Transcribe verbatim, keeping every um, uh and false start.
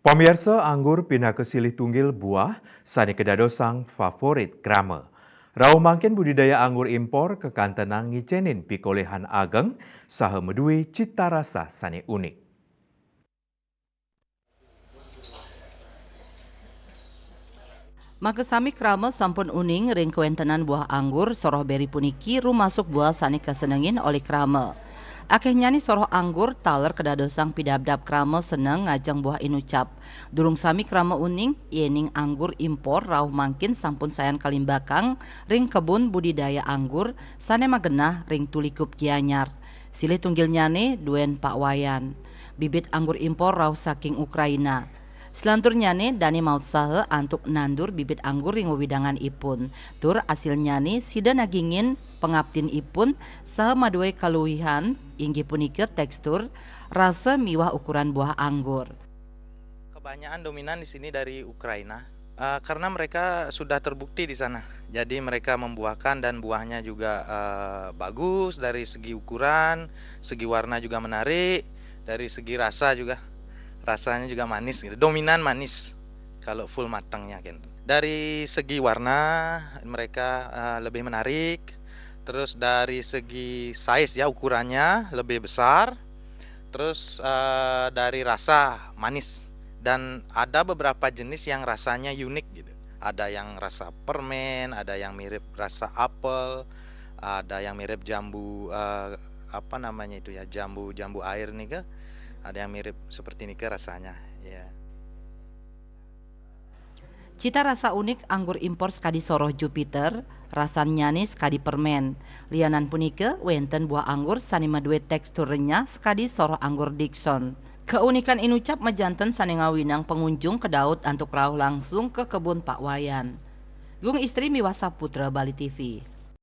Pamiarsa, anggur pinaka silih tunggil buah sane kadadosang favorit krama. Rauh mangkin budidaya anggur impor kakantenang ngicenin pikolihan ageng saha madue cita rasa sane unik. Makasami krama sampun uning ring kawentenan buah anggur soroh beri puniki, rumasuk buah sane kasenengin olih krama. Akehnyane soroh anggur taler kadadosang pidabdab krama seneng ngajeng buah inucap. Durung sami krama uning, yening anggur impor rauh mangkin sampun sayan kalimbakang ring kebun budidaya anggur sane magenah ring Tulikup Gianyar. Silih tunggilnyane duen Pak Wayan. Bibit anggur impor rauh saking Ukraina. Selanturnyane dane mautsaha antuk nandur bibit anggur ring wewidangan ipun. Tur asilnyane sida nagingin pangaptin ipun saha madue kaluihan, inggih punika tekstur, rasa miwah ukuran buah anggur. Kebanyakan dominan di sini dari Ukraina, eh, karena mereka sudah terbukti di sana. Jadi mereka membuahkan dan buahnya juga, eh, bagus dari segi ukuran, segi warna juga menarik, dari segi rasa juga, rasanya juga manis gitu. Dominan manis kalau full matangnya gitu. Dari segi warna mereka, eh, lebih menarik, terus dari segi size ya, ukurannya lebih besar, terus, eh, dari rasa manis, dan ada beberapa jenis yang rasanya unik gitu. Ada yang rasa permen, ada yang mirip rasa apel, ada yang mirip jambu, eh, apa namanya itu ya, jambu, jambu air nih ke, ada yang mirip seperti ini ke rasanya, ya. Cita rasa unik anggur impor sakadi soroh Jupiter, rasannyane sakadi permen. Lianan punika, wenten buah anggur sane madue tekstur renyah sakadi soroh anggur Dickson. Kaunikan inucap majanten sane ngawinang pangunjung kadaut antuk rauh langsung ka kebun Pak Wayan. Gung Istri miwah Saputra, Bali T V.